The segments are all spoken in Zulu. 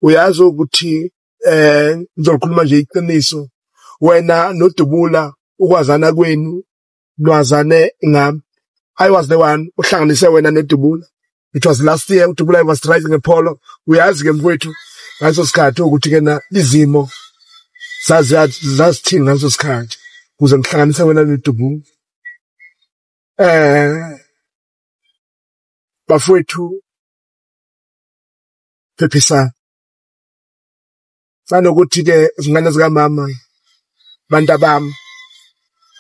Uyazi ukuthi ngizokhuluma nje iqiniso, wena noDubula ukwazana kwenu nwazane ngami. I was the one uhlanganise wena noDubula. It was last year uDubula was driving a Polo. Uyazi ke mfowethu, ngaleso sikhathi ukuthi ke na izimo zazithini ngaleso sikhathi kuze ngihlanganise wena noDubula. Bafowethu, phephisa sanokuthi ke izingane zikamama, bantu abami,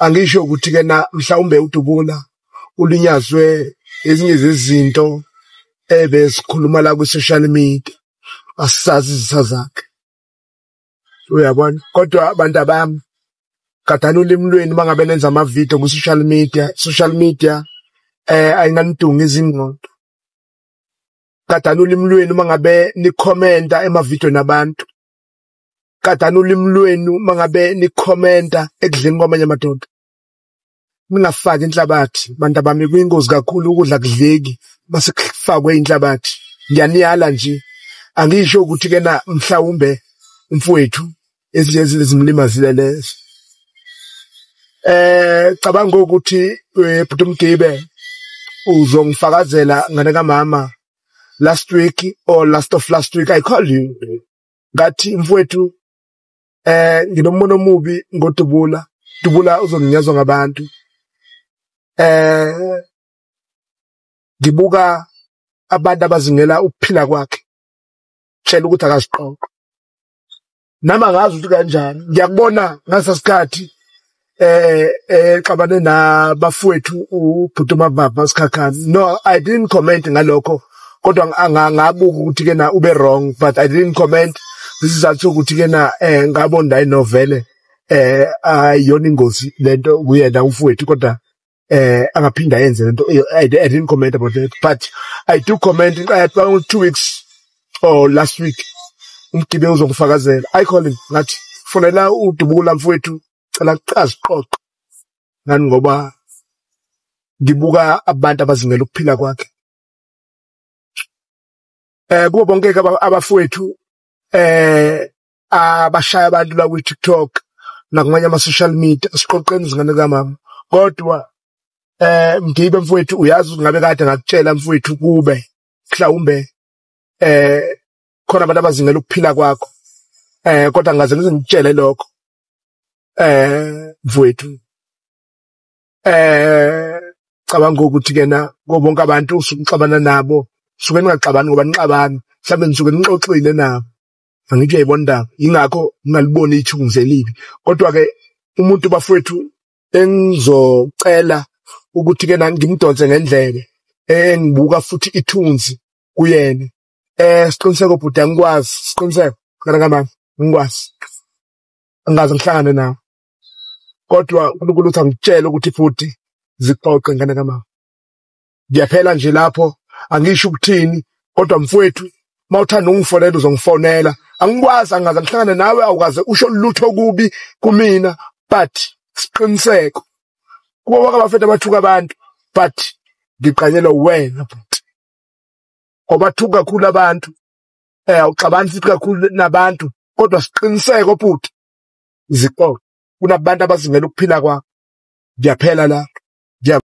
angisho ukuthi ke na mhlawumbe uDubula ulinyazwe ezinye zezinto ebesikhuluma la ku-social media, asisazi izitha zakhe, uyabona. Kodwa abantu abami, gadani ulimi lwenu mangabe nenza ama-video ku-social media. Social media ayinganidunga izingqondo. Gadani ulimi lwenu mangabe nikhomenta emavideo nabantu. Gadani ulimi lwenu mangabe nikhomenta ekudleni kwamanye amadoda. Ningafaki inhlabathi, bantu abami, kuyingozi kakhulu, ukudla kudleki mase kufakwe inhlabathi. Ngiyaniyala nje, angisho ukuthi ke na mhlawumbe umfowethu ezinye ezimlimazile lezo. Cabanga ukuthi bhuti Mgibe uzongifakazela, ngane kamama, last week or last of last week I call you, ngathi mfowethu nginombono omubi ngoDubula, Dubula uzonginyazwa ngabantu. Ngibuka abantu abazingela ukuphila kwakhe, tshela ukuthi akaziqoqo, nami angazi ukuthi kanjani. Ngiyakubona ngasa sikhathi xabane nabafowethu ubhuti Mababa Sikhakhane. No, I didn't comment ngalokho, kodwa ngabuka ukuthi ke na ube wrong, but I didn't comment. Isizathu sokuthi ke na ngabona hayi novele ayiyona ingozi lento kuyena umfowethu, kodwa angaphinda ayenze lento. I didn't comment about that, but I do comment about 2 weeks or last week. Umgibe uzongifakazela, I call him, ngathi fonela uDubula mfowethu, cela aziqoqe ngani ngoba ngibuka abantu abazingela ukuphila kwakhe. Kubo bonke abafowethu abashaya abantu la ku TikTok nakumanye ama social media, siqoqeni izingane kamama. Kodwa Mgibe mfowethu, uyazi ngabe kade ngakutshela mfowethu, kube mhlawumbe khona abantu abazingela ukuphila kwakho, kodwa ngaze ngize ngikutshele lokho mfowethu. Cabanga ukuthi kena kubo bonke abantu usukuxabana nabo, suke ningaxabani ngoba nixabana, mhlawumbe nisuke nixoxile nabo, angithi uyayibona indaba, ingakho ngingaliboni ithunzi elibi. Kodwa ke umuntu bafowethu engizocela ukuthi ke ngimdonse ngendlebe, engibuka futhi ithunzi kuyena, Siqiniseko bhuti, angikwazi. Siqiniseko kana kamama, ngikwazi, angaze ngihlangane nawe, kodwa uNkulunkulu uthi angitshele ukuthi futhi zixoxe ngane kamama. Ngiyaphela nje lapho, angisho ukuthini, kodwa mfowethu mawuthanda ungifonela uzongifonela, angikwazi, angaze ngihlangane nawe, awukaze usho lutho kubi kumina, but siqiniseko kubo bonke abafethu abathuka abantu, but ngiqanyelwa wena bhuti, ngoba thuka kakhulu abantu, awuxabani futhi kakhulu nabantu, kodwa siqiniseko bhuti, zixoxe, kunabantu abazingela ukuphila kwakho. Ngiyaphela lapho.